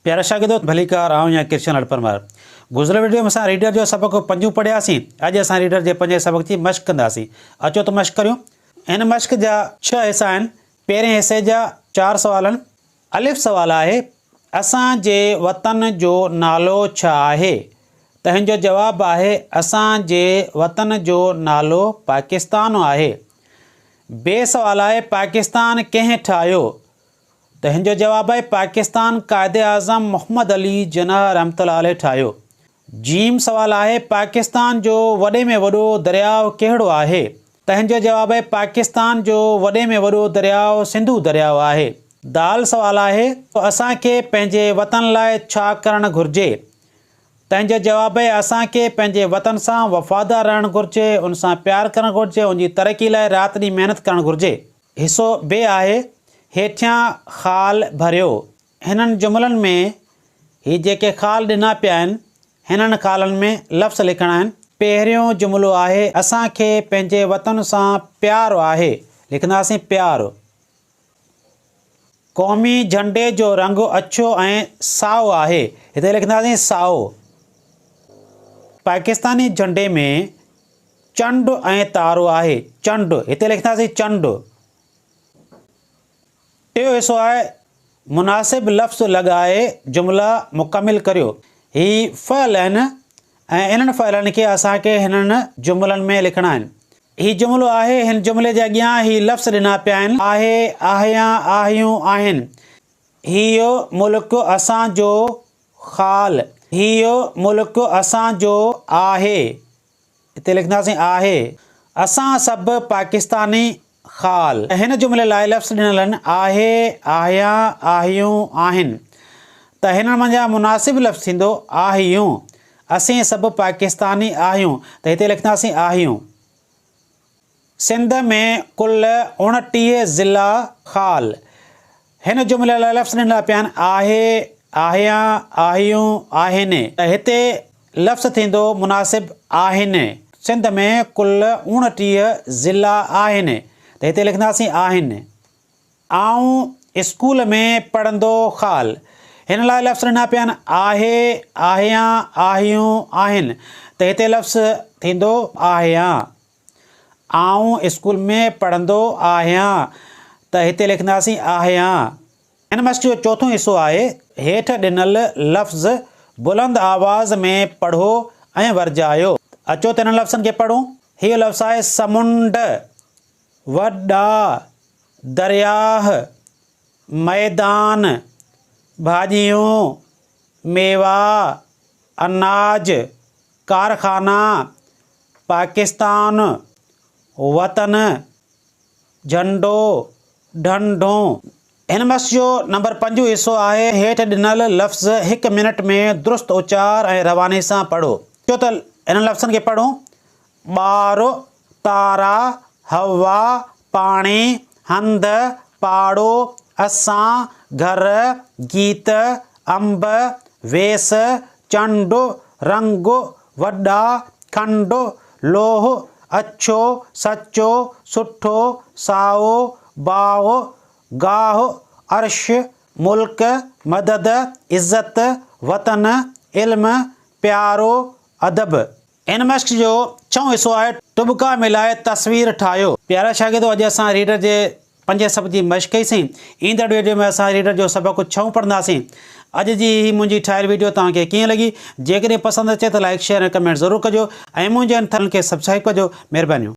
پيارا شاگردو ڀليڪار آئون يا ڪرشن لال پرمار گذريل وڊيو ۾ اسان ريڊر جو سبق پنجون پڙهياسين اڄ اسان ريڊر جي پنجين سبق جي مشق ڪنداسين اچو ته مشق ڪريون هن مشق جا ڇهه حصا آهن پهرين حصي جا چار سوال آهن الف سوال آهي اسان جي وطن جو نالو ڇا آهي ته هن جو جواب آهي اسان جي وطن جو نالو پاڪستان آهي بي سوال آهي پاڪستان ڪنهن ٺاهيو ته هن جو جواب آهي پاڪستان قائد اعظم محمد علي جناح رحمة الله عليه ٺاهيو. جيم سوال آهي پاڪستان جو وڏي ۾ وڏو درياء ڪهڙو آهي؟ ته هن جو جواب آهي پاڪستان جو وڏي ۾ وڏو درياء سنڌو درياء آهي. دال سوال آهي اسان کي پنهنجي وطن لاء ڇا ڪرڻ گهرجي؟ ته هن جو جواب آهي اسان کي پنهنجي وطن سان وفادار رهڻ گهرجي، ان سان پيار ڪرڻ گهرجي، ان جي ترقي لاء رات ڏينهن محنت ڪرڻ گهرجي. حصو ب آهي، هيٺيان خال ڀريو. هنن جملن ۾ هي جيڪي خال ڏنا پيا آهن، هنن خالن ۾ لفظ لکڻا آهن. پهريون جملو آهي، اسان کي پنهنجي وطن سان پيار آهي. لکنداسين پيار. قومي جهنڊي جو رنگ اڇو ۽ سائو آهي. هتي لکنداسين سائو. پاڪستاني جهنڊي ۾ چنڊ ۽ تارو آهي. چنڊ، هتي لکنداسين چنڊ. ٽيون حصو آهي مناسب لفظ لڳائي جملا مڪمل ڪريو. هي فعل آهن ۽ انهن فعلن کي اسان کي هنن جملن ۾ لکڻا آهن. هي جملو آهي، هن جملي جي اڳيان هي لفظ ڏنا پيا آهن. آهي، آهيان، آهيون، آهن. هيء ملڪ اسان جو خال. هيء ملڪ اسان جو آهي. هتي لکنداسين آهي. اسان سڀ پاڪستاني خال. هن جملي لاء لفظ ڏنل آهن، آهي، آهيان، آهيون، آهن. ته هنن منجهان مناسب لفظ ٿيندو آهيون. اسين سڀ پاڪستاني آهيون. ته هتي لکنداسين آهيون. سنڌ ۾ ڪل 29 ضلعا خال. هن جملي لاء لفظ ڏنا پيا آهن، آهي، آهيان، آهيون، آهن. ته هتي لفظ ٿيندو مناسب آهن. سنڌ ۾ ڪل 29 ضلعا آهن. ته هتي لکنداسين آهن. آئون اسڪول ۾ پڙهندو خال. هن لاء لفظ ڏنا پيا آهن، آهي، آهيان، آهيون، آهن. ته هتي لفظ ٿيندو آهيان. آئون اسڪول ۾ پڙهندو آهيان ته هتي لکنداسين آهيان. هن مشق جو چوٿون حصو آهي هيٺ ڏنل لفظ بلند آواز ۾ پڙهو ۽ ورجايو. اچو ته انهن لفظن کي پڙهون. هيء لفظ آهي سمنڊ، وڏا، درياهه، ميدان، ڀاڄيون، ميوا، اناج، ڪارخانا، پاڪستان، وطن، جهنڊو، ڍنڍون. هن مشق جو نمبر پنجون حصو آهي هيٺ ڏنل لفظ هڪ منٽ ۾ درست اچار ۽ رواني سان پڙهو. اچو ته انهن لفظن کي پڙهون، ٻار، تارا، هوا، پاڻي، هنڌ، پاڙو، اسان، گهر، گيت، انب، ويس، چنڊ، رنگ، وڏا، کنڊ، لوهه، اڇو، سچو، سٺو، سائو، باغ، گاهه، عرش، ملڪ، مدد، عزت، وطن، علم، پيارو، ادب. ان مشق جو ڇهون حصو آهي ٽٻڪا ملائي تصوير ٺاهيو. پيارا شاگردو اڄ اسان ريڊر جي پنجين سبق جي مشق ڪئي سين. ايندڙ ويڊيو ۾ اسان ريڊر جو سبق ڇهون پڙهنداسين. اڄ جي هي منهنجي ٺاهيل ويڊيو توهان کي ڪيئن لڳي؟ جيڪڏهن پسند اچي ته لائيڪ شيئر ۽ ڪمينٽ ضرور ڪجو ۽ منهنجي ان ٿينل کي سبسڪرائيب ڪجو. مهربانيون.